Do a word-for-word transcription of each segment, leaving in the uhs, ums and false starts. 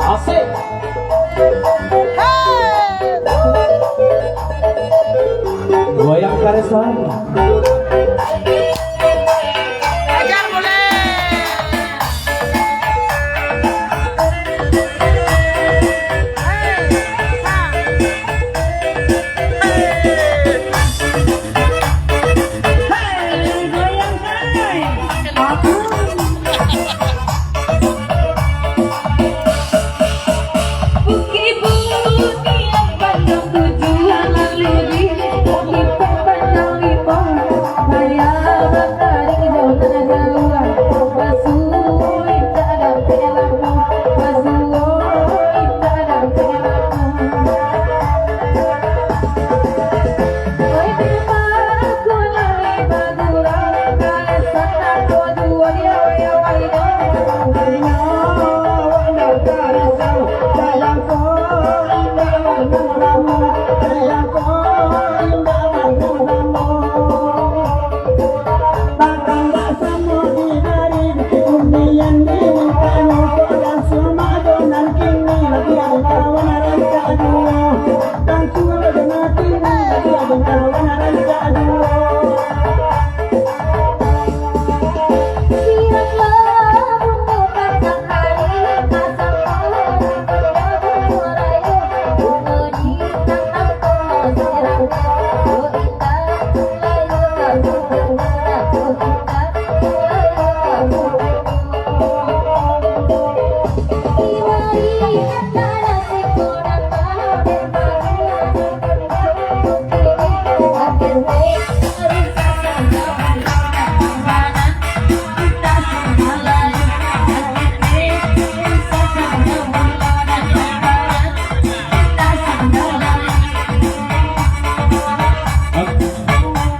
Asik. Goyang karesan.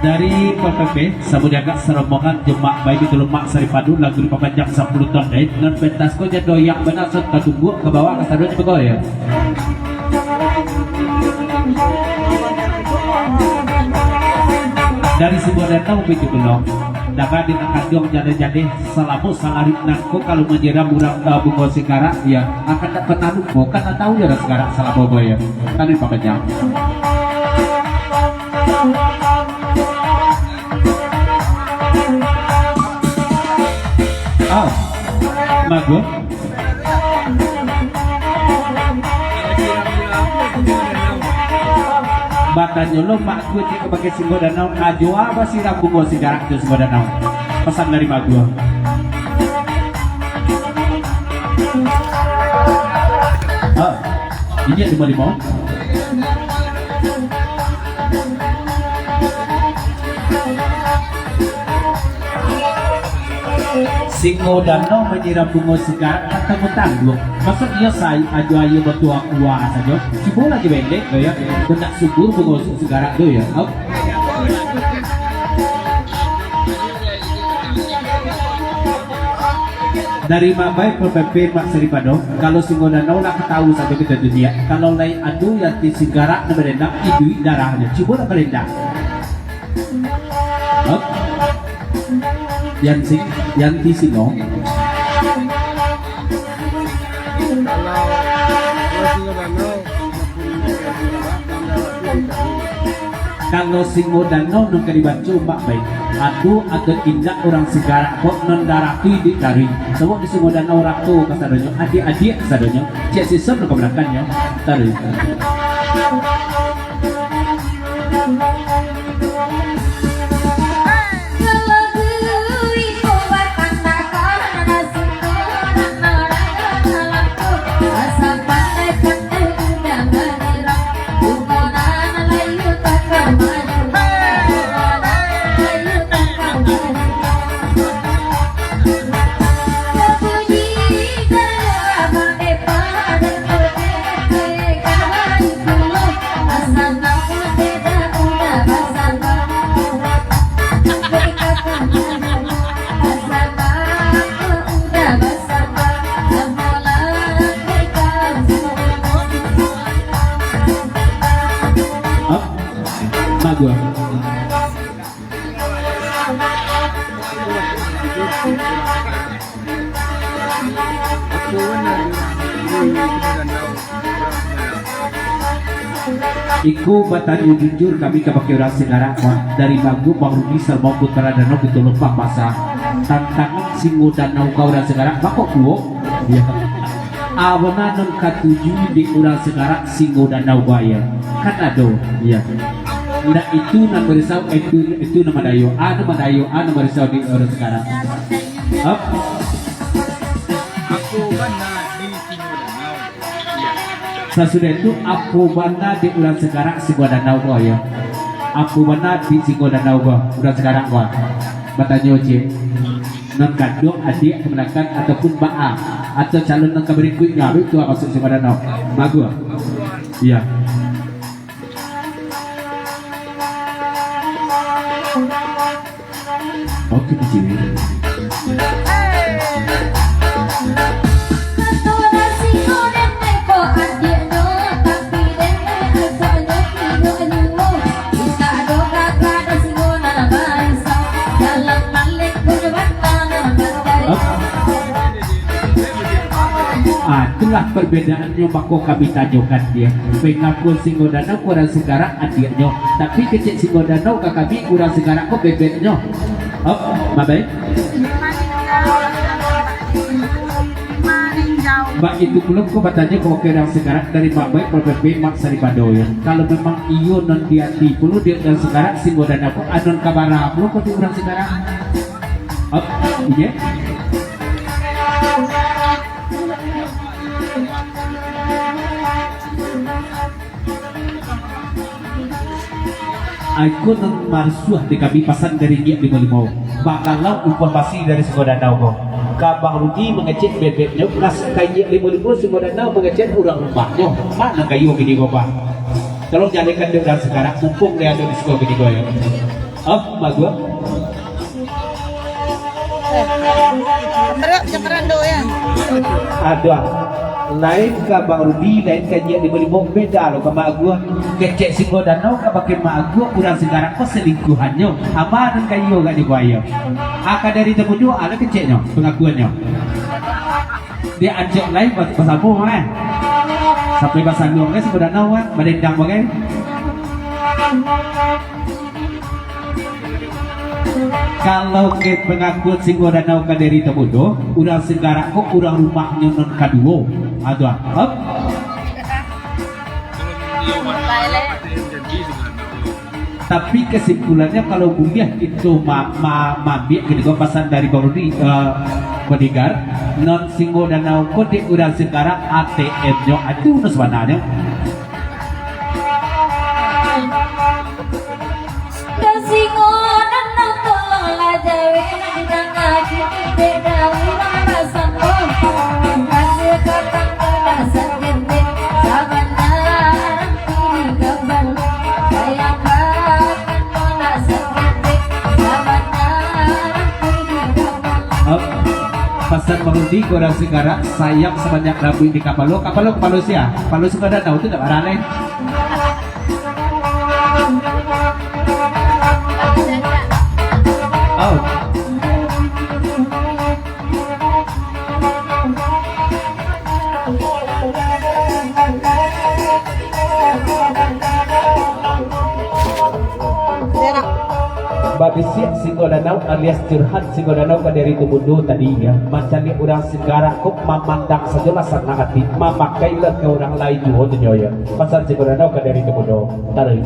Dari P P P, samo jagak sarombongan jo Mak Bai, baitu lo Mak Saripado, lagu dipapanjang sapuluah ton dek nan pentas ko jando yang bana, sot ka tumbuak ka bawah ka saduanyo bagoyang. Dari Sumber Danau baitu pulo, danga di nan kanduang jaleh-jaleh, salamo salarik nangko kalau manyiram urang, eh, bungo sigarak, ya, akan tak pernah lupo, kan tak tahu ya urang sigarak salamo ko, ya. Tadi papanjang. Ah, Mago. Batanyo lo Mak Gun, cek ka pakai Sumber Danau, ajo a basiram bungo sigarak jo Sumber Danau. Pasan dari Mak Gun. Ah, ini yang lima-lima. Singo Danau manyiram bungo sigarak, kata mutanduak. Maksud iyo sai, ajo aia batuang uwa sajo. Cubolah jo bendek tu, ya. Kok nak subur bungo sigarak tu, ya. Au. Dari Mak Bai, P P P, Mak Saripado, kalau Singo Danau lah katawu sajo kito dunia. Kalau lai ado Yanti Sigarak nan barendang, iduik darahnyo. Cubolah barendang. Hop. Yanti, Yanti Singo. Kalau Singo Danau nan ka dibaco, Mak Bai, ado atau indak urang sigarak kok nan darah tu iduik taruih. Sabab di Singo Danau rato kasadonyo, adiak-adiak kasadonyo, ciek sisem nan ka balakannyo, taruih. Dua. Iko batanyo jujur kami kabake urang Sagarak, Pak, dari Magu, Bang Rudi, Salmon Putra Danau, Bintang Lompat Masa. Tantangan Singo Danau ka urang Sagarak, bako kuo? Iyo. A bana nan katuju dek urang Sagarak Singo Danau ko, iyo. Kan ado, iyo. Ndak itu nan barisau, itu, itu nan madayo. A nan madayo, a nan barisau dek urang Sagarak. Hap? Apo bana di Singo Danau? Sasudah itu, apo bana di urang Sagarak Singo Danau ko, iyo? Apo bana di Singo Danau ko, urang Sagarak ko? Batanyo ciek. Nan kaduo, adiak, kamanakan, ataupun baa, atau calon nan ka barikuiknyo, abih tu masuak Singo Danau. Bagus. Iyo. Oke, kecil. Ah, itulah perbedaannyo, mako kami tanyokan dia. Pangakuan Singo Danau ka urang Sagarak adiaknyo, tapi kecek Singo Danau ka kami, urang Sagarak ko bebeknyo. Hop, baik. Bak itu pulo ko batanyo ka urang Sagarak dari Mak Baik, Mak Pepe, Mak Saripado, yo. Kalau memang iyo nan di ati pulo di urang Sagarak, Singo Danau ko, anon kabara pulo ko di urang Sagarak. Hop, iyo. Iko nan marasuah di kami, pasan dari Nyiak Limo-Limo. Bakalau informasi dari Singo Danau ko. Ka Bang Rudi mangecek bebeknyo, pas ka Nyiak Limo-Limo, Singo Danau mangecek urang rumahnyo. Ma nan kayo kini ko, Bang? Tolong jalehkan dek urang Sagarak, mumpung dek ado di siko kini ko, yo. Oh, bagus. Eh, teriak macam Fernando, ya. Aduh. Lain ka Bang Rudi, lain ka Nyiak Limo-Limo, beda lo ka Mak Aguah. Kecek Singo Danau ka bakeh Mak Aguah, urang Sagarak ko selingkuhannyo. Aman nan kayo gak di buaya. Aka dari Tamudo, ado keceknyo, pangakuannyo. Di Ancok lai bas-, basamo, eh. Sampai basaluang, eh, Singo Danau, eh, badendang bagai. Kalau ke pangakuan Singo Danau ka Dari Tamudo, urang Sagarak ko urang rumahnyo nan kaduo. Aduh, hop. Tapi kesimpulannyo, kalau buliah kito ma-, ma-, maambiak kini ko pasan dari Bang Rudi, eh, bodyguard, non Singo Danau ko dek urang Sagarak A T M-nyo, atu no sabananyo. Singo Danau tolonglah jawek nan di tangah kini, beda urang basamo. Kasih patang ka dasar jendek, sabana. Hop. Pasan Bang Rudi ka urang Sagarak, sayang sabanyak rambuik di kapalo. Kapalo, kapalo sia? Kapalo Singo Danau tu ndak barang lai. Oh. Babisiak Singo Danau alias curhat Singo Danau ka Dari Tamudo tadi, ya, mancaliak urang Sagarak ko mamandang sajolah sanang ati, mamakailah ka urang lain juo tu nyo, ya. Pasan Singo Danau ka Dari Tamudo. Taruih.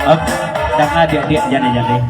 Hop, danga diak-diak, jaleh-jaleh.